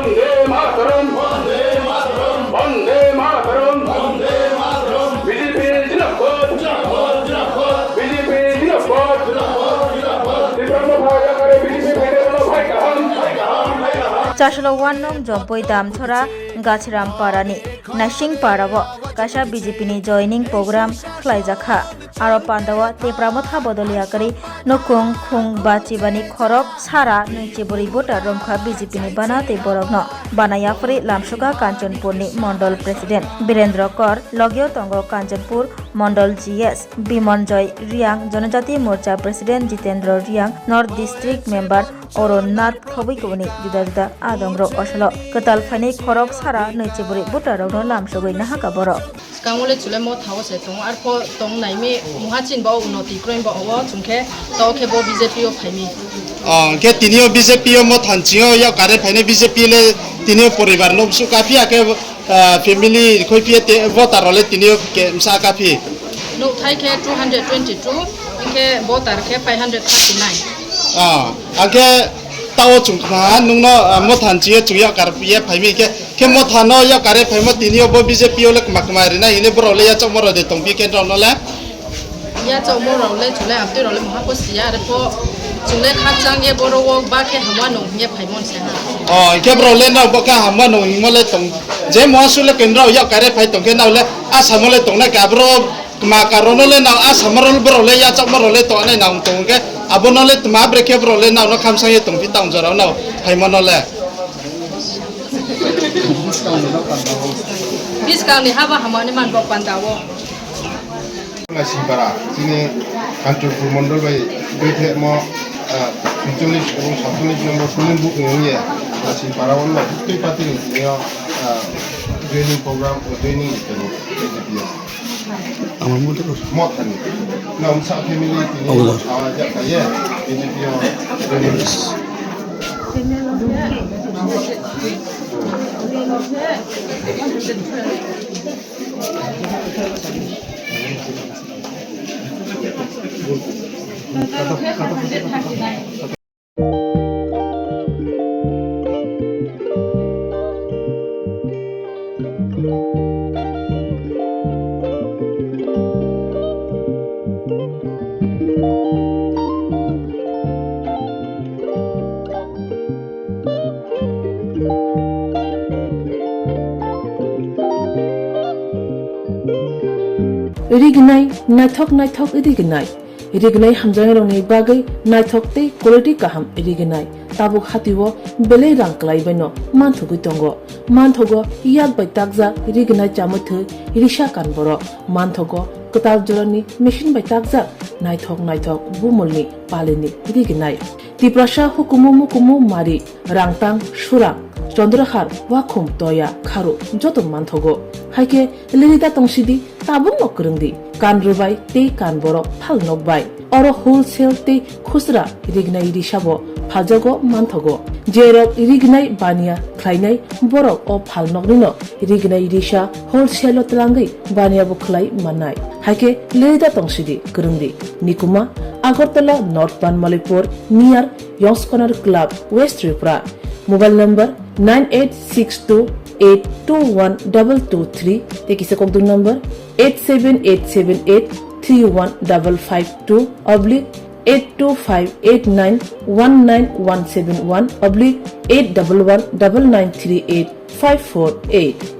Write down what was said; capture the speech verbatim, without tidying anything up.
Vande Mataram! Vande Mataram! Vande Mataram! B J P Zindabad! Zindabad! Zindabad! B J P Zindabad! Zindabad! Zindabad! Tipra Motha yakari B J P phainai rokno phai kaham, phai kaham, phai kaham. Chasalo one nong Jompui Damchora Gachiram Parani Naising Parao kaisa B J P ni joining program khlaijakha. Aro pandao Tipra Motha bodol yakari nukung khung bachibani khorok sara nwi chibrwi voter romkha B J P ni bana tei borokno bana yapharwi lamsukha Kanchanpur ni Mondol President Birendra Kor, logio tongo Kanchanpur Mondol G S Bimonjoy Riang, Jonojati Morcha President Jitendra Riang, North District Member Oro Nath khobwi kubuni juda juda adongrok osolo kwtal phainai khorok sara nwi chibrwi voter rokno lamsogwi nahaka borok. Swkango le chwle Motha o se tongo, arpho tong naimi muha chin ba o unoti kroim ba o chwngkhe to khe bo B J P o phaimi. O, hwnkhe tini o B J P o Motha ni chingo yak kare phainai B J P le tini o poribar no bwswk kaphi ya khe, ah, family khoi phiya te voter rok le tini o khe msa kaphi. Nukthai khe two hundred twenty-two, hwnkhe voter khe five hundred thirty-nine. Ah, angkhe tao chwng khna nungno, ah, Motha ni chingo chwng yak kar ye phaimi khe, khe Motha no yak kare phaimo tini o bo B J P o le kma kma rinai hini borok le yachokma rode tongpi khe rok no le. Yachokma rok le chwle amtwi rok le maha pho siya, arpho chwle khakchang ye borok o ba khe hamwa nung hingye phaimon se ha. O, hingkhe borok le no bo khe hamwa nung hingmo le tong, je moha su le kendra yak kare phai tong khe no le asamo le tongnai khe aborok. Kma karon no le nang asama rok borok le yachakma rok le tongnai nang tong khe abono le tma bre khe borok le nang no khamsang ye tong phi tang jora no phaima no le. Biskang ni haba hamani man bo panda o. Naisingpara chini Kanchanpur mondol bai twi themo, ah, uncholish ebong satcholish number polling booth ni wngye Naisingpara o no twi party ni tini o, ah, joining program, joining ni tini. Ama motha ko. Motha ni. Na umsa family tini. Ogo. Awa jak kaya. B J P o. Rignai, naithok naithok rignai. Rignai hamjaknairokni bagwi naithok tei quality kaham rignai. Tabuk hatio belai rang kwlaibaino manthogwi tongo. Manthogo yak bai takjak rignai chamwi thwi risa kan borok. Manthogo kwtal jorani machine bai takjak naithok naithok bumulni palini rignai. Tiprasa hukumu mukumu mari, rangtang, surang, chondrahar, wakhum, toya, kharu joto manthogo. Haikhe lirida tongsidi, tabukno kwrwngdi, kan rwbai tei kan borok phal nokbai. Oro wholesale tei khusra rignai risabo phaljago manthogo. Jerok rignai baniya khlainai borok o phal noknino rignai risa wholesale o twlangwi baniya bo khlai mannai. Haikhe lirida tongsidi, kwrwngdi. Nikuma, Agartala North Banmalipur, near Yongskhonar Club, West Tripura. Mobile number nine eight six two eight two one double two three, tei kisa kokduk number eight seven eight seven eight three one double five two oblique eight two five eight nine one nine one seven one oblique eight double one double nine three eight five four eight.